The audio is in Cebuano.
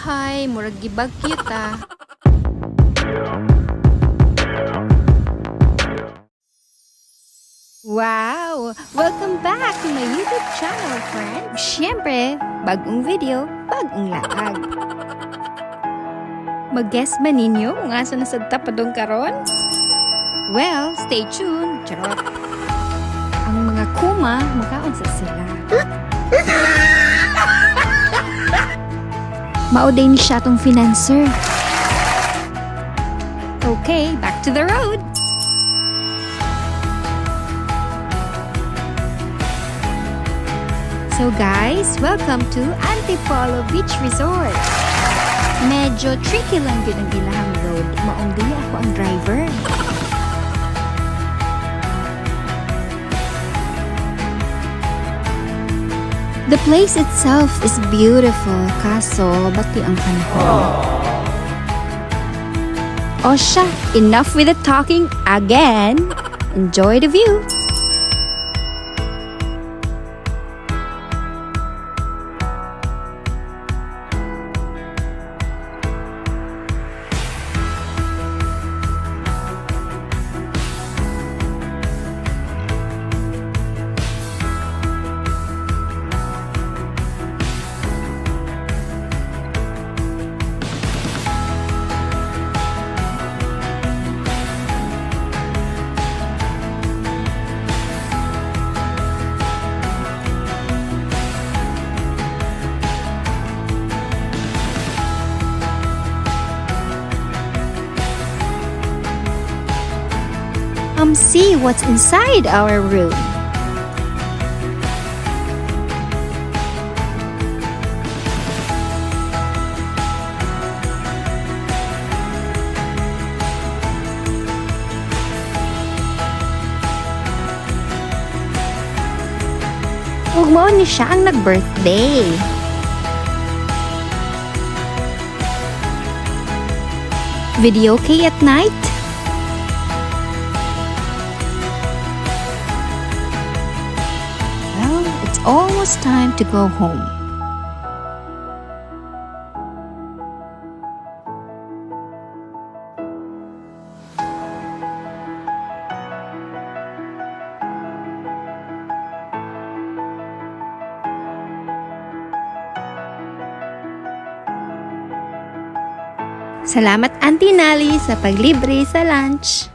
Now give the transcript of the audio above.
Hay, murag gibagyo ta. Wow! Welcome back to my YouTube channel, friend! Siyempre, bagong video, bagong latag. Mag-guess ba ninyo kung asa na sad ta padong karon? Well, stay tuned. Charot. Ang mga kuma, makaon sa sila. Mao day ni siya tong financer. Okay, back to the road. So guys, welcome to Antipolo Beach Resort. Medyo tricky lang yun ang ilahang road. Maong dili ako ang driver. The place itself is beautiful, kaso bati ang panahon. O siya, enough with the talking again. Enjoy the view. Come see what's inside our room. Ug mao ni siya ang nag-birthday. Video okay at night? Well, it's almost time to go home. Salamat, Auntie Nali, sa paglibre sa lunch.